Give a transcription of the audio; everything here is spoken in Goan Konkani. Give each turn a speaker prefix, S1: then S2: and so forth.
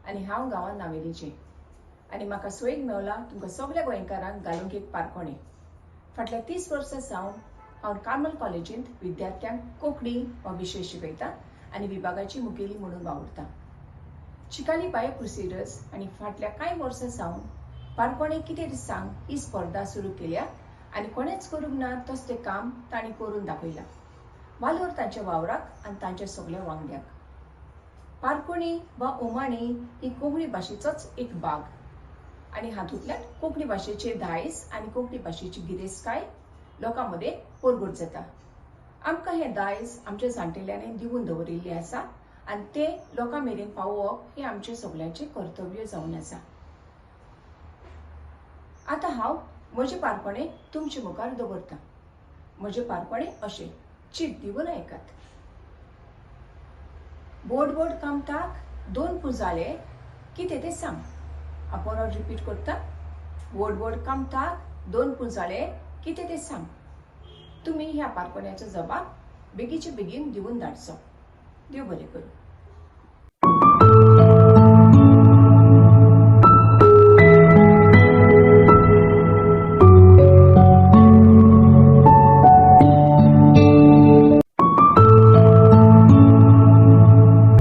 S1: आनी हांव गांवांत नावेलीचें आनी म्हाका सोयीक मेवला तुमकां सगल्या गोंयकारांक घालूंक एक पारकोणें. फाटल्या 30 वर्सां सावन हांव कार्मल कॉलेजींत विद्यार्थ्यांक कोंकणी हो विशय शिकयता आनी विभागाची मुखेली म्हणून वावुरता. चिकाली बायो क्रुसेडर्स आनी फाटल्या कांय वर्सां सावन पारकोणें कितें सांग ही स्पर्धा सुरू केल्या आनी कोणेंच करूंक ना तसलें काम तांणी करून दाखयलां. वालोर तांच्या वावराक आनी तांच्या सगल्या वांगड्यांक. पारकोणी वा उमाणी ही कोंकणी भाशेचोच एक भाग आनी हातूंतल्यान कोंकणी भाशेचें दायज आनी कोंकणी भाशेची गिरेस्तकाय लोकां मदें परगट जाता. आमकां हें दायज आमच्या जाणटेल्यांनी दिवन दवरिल्लें आसा आनी तें लोकां मेरेन पावोवप हें आमचें सगल्यांचें कर्तव्य जावन आसा. आतां हांव म्हजें पारकोणें तुमचे मुखार दवरतां. म्हजें पारकोणें अशें, चीत दिवन आयकात. बोड बोड कामताक दोन पुजाले कितें तें सांग. हांव परत रिपीट करता. बोड बोड कामताक दोन पुजाले कितें तें सांग. तुमी ह्या पारकोण्याचो जबाब बेगीचे बेगीन दिवन धाडचो. देव बरें करूं.